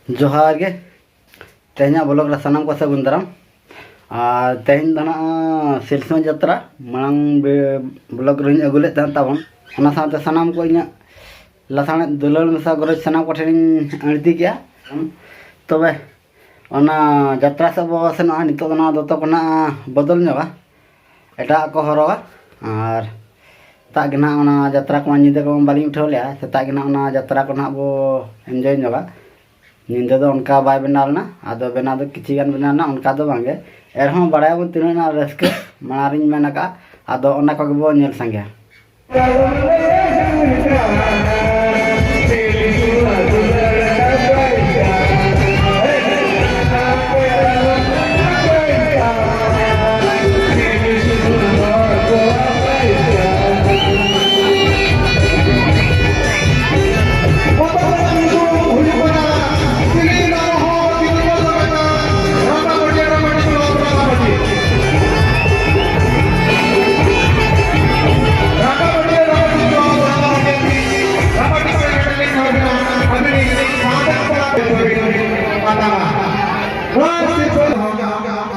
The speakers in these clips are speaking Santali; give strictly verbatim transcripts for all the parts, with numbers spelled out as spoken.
ᱡᱚᱦᱟᱨ ᱜᱮ᱾ ᱛᱮᱦᱮᱧᱟᱜ ᱵᱞᱚᱜ ᱨᱮ ᱥᱟᱱᱟᱢ ᱠᱚ ᱥᱟᱹᱜᱩᱱ ᱫᱟᱨᱟᱢ᱾ ᱟᱨ ᱛᱮᱦᱮᱧ ᱫᱚ ᱱᱟᱜ ᱥᱤᱞᱥᱚᱝ ᱡᱟᱛᱨᱟ, ᱢᱟᱲᱟᱝ ᱵᱮ-, ᱵᱞᱚᱜ ᱨᱮᱧ ᱟᱹᱜᱩ ᱞᱮᱫ ᱛᱟᱦᱮᱸᱫ ᱛᱟᱵᱚᱱ, ᱚᱱᱟ ᱥᱟᱶᱛᱮ ᱥᱟᱱᱟᱢ ᱠᱚ ᱤᱧᱟᱹᱜ ᱞᱟᱥᱟᱬᱦᱮᱫ ᱫᱩᱞᱟᱹᱲ ᱢᱮᱥᱟ ᱜᱚᱨᱚᱡᱽ ᱥᱟᱱᱟᱢ ᱠᱚᱴᱷᱮᱱᱤᱧ ᱟᱹᱲᱛᱤ ᱠᱮᱜᱼᱟ᱾ ᱛᱚᱵᱮ ᱚᱱᱟ ᱡᱟᱛᱨᱟ ᱥᱮᱫ ᱵᱚ ᱥᱮᱱᱚᱜᱼᱟ᱾ ᱱᱤᱛᱚᱜ ᱫᱚ ᱱᱚᱣᱟ ᱫᱚᱛᱚ ᱠᱚ ᱱᱟᱜ ᱵᱚᱫᱚᱞ ᱧᱚᱜᱟ, ᱮᱴᱟᱜ ᱠᱚ ᱦᱚᱨᱚᱜᱟ᱾ ᱟᱨ ᱥᱮᱛᱟᱜ ᱜᱮ ᱱᱟᱜ ᱚᱱᱟ ᱡᱟᱛᱨᱟ ᱠᱚᱢᱟ ᱧᱤᱫᱟᱹ ᱠᱚᱢᱟ ᱵᱟᱹᱞᱤᱧ ᱩᱴᱷᱟᱹᱣ ᱞᱮᱜᱼᱟ᱾ ᱥᱮᱛᱟᱜ ᱜᱮ ᱱᱟᱜ ᱚᱱᱟ ᱡᱟᱛᱨᱟ ᱠᱚ ᱱᱟᱜ ᱵᱚ enjoy ᱧᱚᱜᱟ᱾ ᱧᱤᱫᱟᱹ ᱫᱚ ᱚᱱᱠᱟ ᱵᱟᱭ ᱵᱮᱱᱟᱣ ᱞᱮᱱᱟ, ᱟᱫᱚ ᱵᱮᱱᱟᱣ ᱫᱚ ᱠᱤᱪᱷᱤ ᱜᱟᱱ ᱵᱮᱱᱟᱣ ᱞᱮᱱᱟ, ᱚᱱᱠᱟ ᱫᱚ ᱵᱟᱝᱜᱮ᱾ ᱮᱱᱨᱮᱦᱚᱸ ᱵᱟᱲᱟᱭᱟᱵᱚᱱ ᱛᱤᱱᱟᱹᱜ ᱱᱟᱜ ᱨᱟᱹᱥᱠᱟᱹ ᱢᱟᱲᱟᱝ ᱨᱤᱧ ᱢᱮᱱ ᱟᱠᱟᱫᱼᱟ, ᱟᱫᱚ ᱚᱱᱟ ᱠᱚᱜᱮ ᱵᱚ ᱧᱮᱞ ᱥᱟᱸᱜᱮᱭᱟ᱾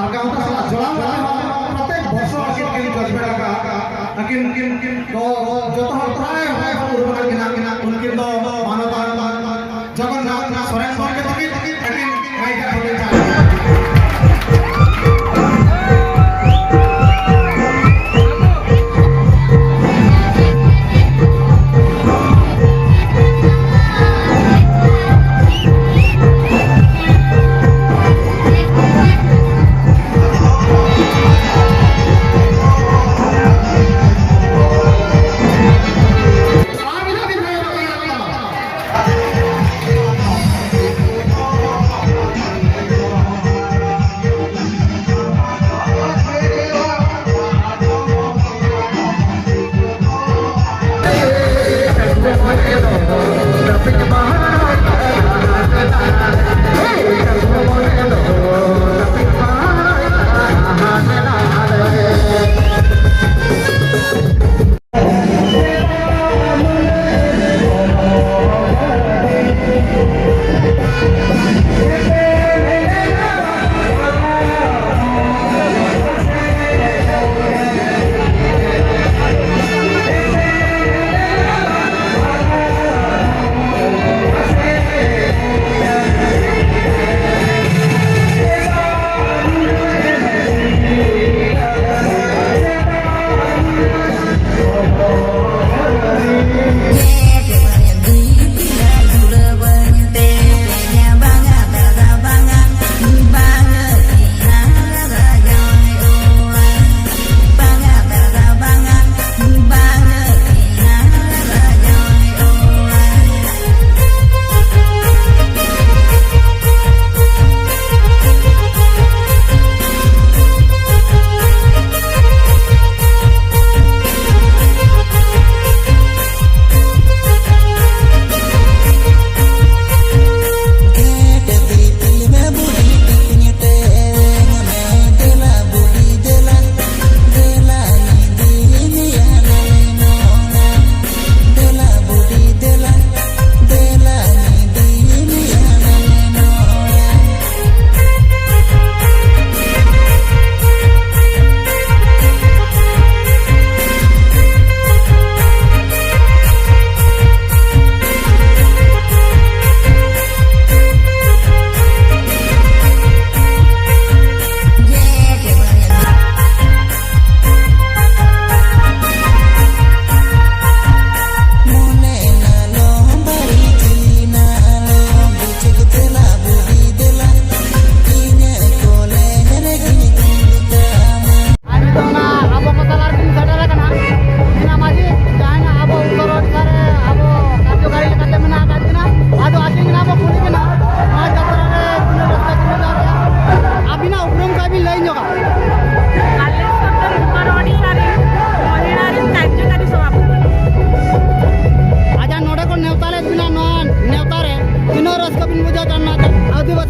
ᱟᱨ ᱜᱟᱶᱛᱟ ᱥᱟᱞᱟᱜ ᱡᱚᱲᱟᱣ ᱠᱟᱛᱮ ᱦᱚᱸ ᱯᱨᱚᱛᱮᱠ ᱵᱚᱨᱥᱚ ᱟᱹᱠᱤᱱ ᱠᱤᱱ ᱡᱚᱡᱽ ᱵᱮᱲᱟ ᱠᱟᱜᱼᱟ᱾ ᱟᱹᱠᱤᱱ ᱠᱤᱱ ᱫᱚ ᱡᱚᱛᱚ ᱦᱚᱲ ᱯᱨᱟᱭ ᱦᱚᱲ ᱩᱨᱩᱢ ᱟᱹᱠᱤᱱ ᱠᱟᱱᱟ᱾ ᱩᱱᱠᱤᱱ ᱫᱚ ᱢᱟᱱᱚᱛᱟᱱ ᱡᱚᱜᱚᱱᱱᱟᱛᱷ ᱥᱚᱨᱮᱱ ᱜᱚᱢᱠᱮ ᱛᱟᱹᱠᱤᱱ, ᱟᱹᱠᱤᱱ ᱱᱟᱭᱠᱟ ᱦᱚᱸ ᱠᱤᱱ ᱪᱟᱞᱟᱜᱼᱟ᱾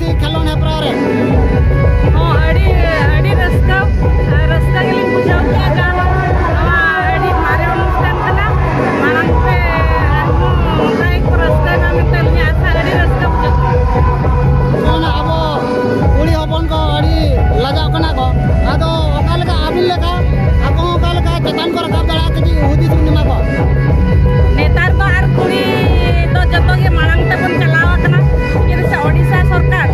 ᱠᱷᱮᱞᱳᱱᱰ ᱦᱮᱯᱨᱟᱣ ᱨᱮ᱾ ᱦᱚᱸ, ᱟᱹᱰᱤ, ᱟᱹᱰᱤ ᱨᱟᱹᱥᱠᱟᱹ, ᱨᱟᱹᱥᱠᱟᱹ ᱜᱮᱞᱤᱧ ᱵᱩᱡᱷᱟᱹᱣ ᱠᱮᱫᱟ᱾ ᱡᱟᱦᱟᱸ ᱱᱚᱣᱟ ᱟᱹᱰᱤ ᱢᱟᱨᱮ ᱚᱱᱩᱥᱴᱷᱟᱱ ᱠᱟᱱᱟ, ᱢᱟᱲᱟᱝ ᱛᱮ ᱟᱨᱦᱚᱸ ᱚᱱᱠᱟ ᱜᱮᱠᱚ ᱨᱟᱹᱥᱠᱟᱹᱭ ᱢᱟ ᱢᱮᱱᱛᱮ ᱟᱹᱞᱤᱧᱟᱜ ᱟᱥᱟ, ᱟᱹᱰᱤ ᱨᱟᱹᱥᱠᱟᱹ ᱵᱩᱡᱷᱟᱹᱜ ᱠᱟᱱᱟ᱾ ᱚᱱᱟ ᱟᱵᱚ ᱠᱩᱲᱤ ᱦᱚᱯᱚᱱ ᱠᱚ ᱟᱹᱰᱤ ᱞᱟᱡᱟᱜ ᱠᱟᱱᱟ ᱠᱚ, ᱟᱫᱚ ᱚᱠᱟ ᱞᱮᱠᱟ ᱟᱹᱵᱤᱱ ᱞᱮᱠᱟ ᱟᱠᱚ ᱦᱚᱸ ᱚᱠᱟ ᱞᱮᱠᱟ ᱪᱮᱛᱟᱱ ᱠᱚ ᱨᱟᱠᱟᱵ ᱫᱟᱲᱮᱭᱟᱜᱼᱟ, ᱠᱟᱹᱴᱤᱡ ᱦᱩᱫᱤᱥ ᱵᱤᱱ ᱮᱢᱟ ᱠᱚᱣᱟ᱾ ᱱᱮᱛᱟᱨ ᱫᱚ ᱟᱨ ᱠᱩᱲᱤ ᱫᱚ ᱡᱚᱛᱚ ᱜᱮ ᱢᱟᱲᱟᱝ ᱛᱮᱵᱚᱱ ᱪᱟᱞᱟᱣ ᱟᱠᱟᱱᱟ᱾ ᱪᱮᱫᱟᱜ ᱥᱮ ᱳᱰᱤᱥᱟ ᱥᱚᱨᱠᱟᱨ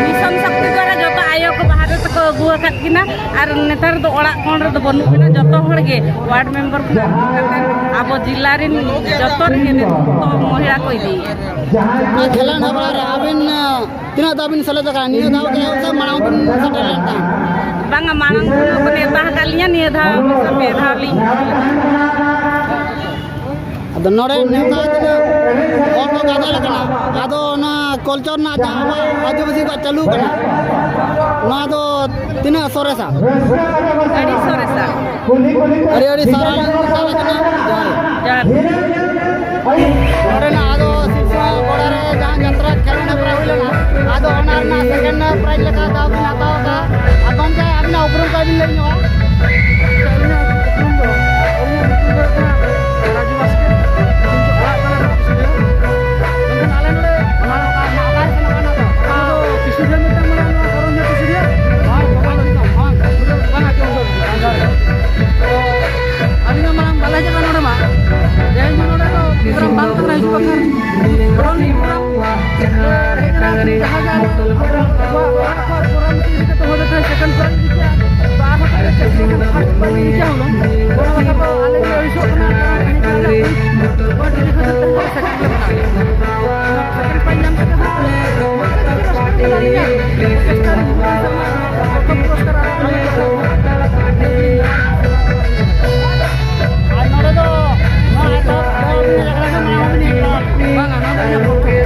ᱢᱤᱥᱚᱱ ᱥᱚᱠᱛᱤ ᱫᱣᱟᱨᱟ ᱡᱚᱛᱚ ᱟᱭᱳ ᱠᱚ ᱵᱟᱦᱨᱮ ᱛᱮᱠᱚ ᱟᱹᱜᱩ ᱟᱠᱟᱫ ᱠᱤᱱᱟ, ᱟᱨ ᱱᱮᱛᱟᱨ ᱫᱚ ᱚᱲᱟᱜ ᱠᱚᱬ ᱨᱮᱫᱚ ᱵᱟᱹᱱᱩᱜ ᱵᱤᱱᱟ᱾ ᱡᱚᱛᱚ ᱦᱚᱲ ᱜᱮ ᱣᱟᱨᱰ ᱢᱮᱢᱵᱟᱨ ᱠᱷᱚᱱᱟᱜ ᱟᱨᱟᱢᱵᱷᱚ ᱠᱟᱛᱮ ᱟᱵᱚ ᱡᱤᱞᱟ ᱨᱮᱱ ᱡᱚᱛᱚ ᱨᱮᱱ ᱜᱮ ᱱᱮᱛᱨᱤᱛᱵ ᱢᱚᱦᱤᱞᱟ ᱠᱚ ᱤᱫᱤᱭᱮᱫᱼᱟ᱾ ᱱᱚᱣᱟ ᱠᱷᱮᱞᱳᱱᱰ ᱦᱮᱯᱨᱟᱣ ᱨᱮ ᱟᱹᱵᱤᱱ, ᱟᱸ, ᱛᱤᱱᱟᱹᱜ ᱫᱷᱟᱣ ᱵᱤᱱ ᱥᱮᱞᱮᱫ ᱟᱠᱟᱱᱟ? ᱱᱤᱭᱟᱹ ᱫᱷᱟᱣ ᱜᱮ ᱥᱮ ᱢᱟᱲᱟᱝ ᱵᱤᱱ ᱥᱮᱴᱮᱨ ᱞᱮᱱ ᱛᱟᱦᱮᱸᱫ? ᱵᱟᱝᱟ, ᱢᱟᱲᱟᱝ ᱠᱷᱚᱱᱟᱜ ᱠᱚ ᱱᱮᱣᱛᱟ ᱟᱠᱟᱫ ᱞᱤᱧᱟ, ᱱᱤᱭᱟᱹ ᱫᱷᱟᱣ ᱯᱮ ᱫᱷᱟᱣ ᱞᱤᱧ ᱟᱫᱚ ᱱᱚᱰᱮ ᱱᱮᱣᱛᱟ ᱛᱤᱱᱟᱹᱜ ᱦᱚᱲ ᱠᱚ ᱜᱟᱫᱮᱞ ᱟᱠᱟᱱᱟ, ᱟᱫᱚ ᱚᱱᱟ ᱠᱚᱞᱪᱚᱨ ᱨᱮᱱᱟᱜ ᱡᱟᱦᱟᱸ ᱟᱵᱚᱣᱟᱜ ᱟᱹᱫᱤᱵᱟᱹᱥᱤ ᱠᱚᱣᱟᱜ ᱪᱟᱹᱞᱩ ᱠᱟᱱᱟ, ᱱᱚᱣᱟ ᱫᱚ ᱛᱤᱱᱟᱹᱜ ᱥᱚᱨᱮᱥᱟ? ᱟᱹᱰᱤ ᱥᱚᱨᱮᱥᱟ᱾ ᱟᱹᱰᱤ ᱟᱹᱰᱤ ᱥᱟᱨᱦᱟᱣ ᱞᱤᱧ ᱪᱟᱞ ᱠᱟᱱᱟ᱾ ᱡᱚᱦᱟᱨ᱾ ᱡᱚᱦᱟᱨ᱾ ᱱᱚᱰᱮᱱᱟᱜ ᱟᱫᱚ ᱥᱤᱨᱥᱟ ᱜᱚᱲᱟ ᱨᱮ ᱡᱟᱦᱟᱸ ᱡᱟᱛᱨᱟ ᱠᱷᱮᱞᱳᱱᱰ ᱦᱮᱯᱨᱟᱣ ᱦᱩᱭ ᱞᱮᱱᱟ, ᱟᱫᱚ ᱚᱱᱟ ᱨᱮᱱᱟᱜ ᱥᱮᱠᱮᱱᱰ ᱯᱨᱟᱭᱤᱡᱽ ᱞᱮᱠᱟ ᱫᱟᱣ ᱵᱤᱱ ᱦᱟᱛᱟᱣ ᱟᱠᱟᱫᱼᱟ᱾ ᱟᱨ ᱜᱚᱢᱠᱮ, ᱟᱹᱵᱤᱱᱟᱜ ᱩᱯᱨᱩᱢ ᱠᱟᱹᱡ ᱵᱤᱱ ᱞᱟᱹᱭ ᱧᱚᱜᱼᱟ? ᱟᱹᱞᱤᱧᱟᱜ ᱩᱯᱨᱩᱢ ᱫᱚ, ᱟᱹᱞᱤᱧᱟᱜ ᱧᱩᱛᱩᱢ ᱫᱚ ᱦᱩᱭᱩᱜ ᱠᱟᱱᱟ ᱨᱟᱡᱩ ᱵᱟᱥᱠᱮ᱾ ᱤᱧ ᱫᱚ ᱚᱲᱟᱜ ᱛᱟᱞᱮ ᱫᱚ ᱠᱩᱥᱤᱭᱟᱹ᱾ ᱢᱮᱱᱠᱷᱟᱱ ᱟᱞᱮ ᱱᱚᱰᱮ ᱚᱱᱟ ᱚᱠᱟ, ᱚᱱᱟ ᱚᱠᱟ ᱨᱮ ᱥᱮᱱᱚᱜ ᱠᱟᱱᱟ ᱛᱚ? ᱚᱱᱟ ᱫᱚ ᱠᱤᱪᱷᱩ ᱫᱤᱱ ᱢᱤᱫᱴᱟᱝ ᱢᱟᱲᱟᱝ ᱱᱚᱣᱟ ᱠᱚᱨᱚᱱ ᱡᱟᱹᱛᱤ ᱥᱤᱵᱤᱨ ᱵᱟᱝ, ᱵᱟᱝ, ᱵᱟᱝ, ᱵᱟᱝ ᱟᱸᱡᱚᱢ ᱦᱩᱭ ᱠᱟᱱᱟ᱾ ᱛᱚ ᱟᱹᱞᱤᱧ ᱦᱚᱸ ᱢᱟᱲᱟᱝ ᱵᱟᱞᱮ ᱦᱮᱡ ᱟᱠᱟᱱᱟ ᱱᱚᱰᱮ ᱢᱟ᱾ ᱛᱮᱦᱮᱧ ᱫᱚ ᱱᱚᱰᱮ ᱫᱚ program ᱵᱟᱝ ᱛᱟᱦᱮᱸ ᱠᱟᱱᱟ, ᱦᱤᱡᱩᱜ ᱵᱟᱠᱷᱨᱟ ᱠᱚᱨᱚᱱ program ᱦᱮᱡ ᱠᱟᱱᱟ᱾ ᱡᱟᱦᱟᱸ ᱜᱮ ᱟᱞᱮ ᱟᱵᱚᱣᱟᱜ ᱚᱲᱟᱜ ᱠᱷᱚᱱ program ᱤᱫᱤ ᱠᱟᱛᱮ ᱦᱚᱸ ᱡᱟᱛᱮ second prize ᱤᱫᱤ ᱠᱮᱜᱼᱟ᱾ ᱛᱚ ᱟᱨᱦᱚᱸ ᱛᱟᱦᱞᱮ ᱪᱮᱥᱴᱟ ᱞᱮᱠᱷᱟᱱ first prize ᱤᱫᱤ ᱠᱮᱭᱟ ᱦᱩᱱᱟᱹᱝ᱾ ᱚᱱᱟ ᱠᱟᱛᱷᱟ ᱫᱚ ᱟᱞᱮ ᱞᱮ ᱟᱹᱲᱤᱥᱚᱜ ᱠᱟᱱᱟ, ᱠᱟᱨᱚᱱ ᱛᱮᱦᱮᱧ ᱫᱚ ᱟᱞᱮ ᱦᱚᱸ ᱵᱟᱹᱲᱛᱤ ᱠᱷᱟᱹᱛᱤᱨ ᱛᱮ second ᱞᱮ ᱵᱮᱱᱟᱣ ᱮᱫᱟ᱾ Second prize ᱧᱟᱢ ᱠᱟᱛᱮ ᱦᱚᱸ ᱟᱹᱰᱤ ᱨᱟᱹᱥᱠᱟᱹ ᱞᱮ ᱵᱩᱡᱷᱟᱹᱣ ᱠᱮᱫᱟ᱾ ᱪᱮᱥᱴᱟ ᱨᱮ ᱦᱤᱡᱩᱜ ᱠᱟᱱ ᱥᱮᱨᱢᱟ ᱯᱨᱚᱛᱷᱚᱢ ᱯᱩᱨᱚᱥᱠᱟᱨ ᱟᱨ ᱟᱨ ᱱᱚᱰᱮ ᱫᱚ ᱱᱚᱣᱟ ᱮᱛᱚᱦᱚᱵ ᱫᱚ ᱟᱹᱵᱤᱱ ᱮᱠᱞᱟ ᱥᱮ ᱢᱟᱲᱟᱝ ᱦᱚᱸᱵᱤᱱ ᱦᱮᱡ ᱵᱟᱲᱟ ᱟᱠᱟᱱᱟ? ᱵᱟᱝᱟ, ᱱᱚᱣᱟ ᱫᱚ ᱤᱧᱟᱹᱜ ᱯᱨᱚᱛᱷᱚᱢ᱾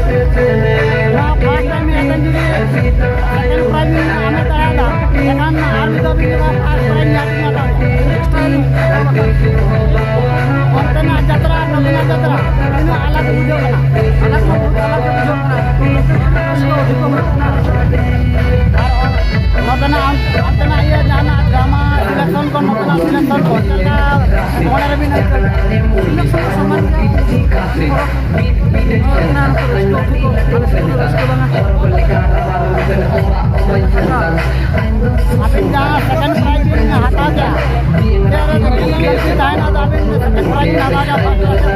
ᱱᱚᱣᱟ first time ᱮᱠᱷᱟᱱ ᱡᱩᱫᱤ second prize ᱵᱤᱱ ᱦᱟᱢᱮᱴ ᱫᱟᱲᱮᱭᱟᱫᱟ, ᱮᱱᱠᱷᱟᱱ ᱟᱨ ᱢᱤᱫ ᱫᱷᱟᱣ ᱵᱤᱱ ᱧᱮᱞᱟ first prize ᱧᱟᱢ ᱠᱟᱱᱟ᱾ Next time ᱚᱱᱛᱮᱱᱟᱜ ᱡᱟᱛᱨᱟ, ᱱᱚᱛᱮᱱᱟᱜ ᱡᱟᱛᱨᱟ, ᱛᱤᱱᱟᱹᱜ ᱟᱞᱟᱫᱟ ᱵᱩᱡᱷᱟᱹᱜ ᱟᱹᱵᱤᱱ ᱡᱟᱦᱟᱸ second prize ᱵᱤᱱ ᱦᱟᱛᱟᱣ ᱠᱮᱫᱟ, ᱪᱮᱫ ᱨᱮ ᱛᱟᱦᱮᱱᱟ, ᱟᱫᱚ ᱟᱹᱵᱤᱱ second prize ᱵᱤᱱ ᱦᱟᱛᱟᱣ ᱠᱮᱫᱟ, first prize ᱵᱟᱹᱵᱤᱱ ᱦᱟᱛᱟᱣ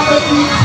ᱫᱟᱲᱮᱭᱟᱜᱼᱟ᱾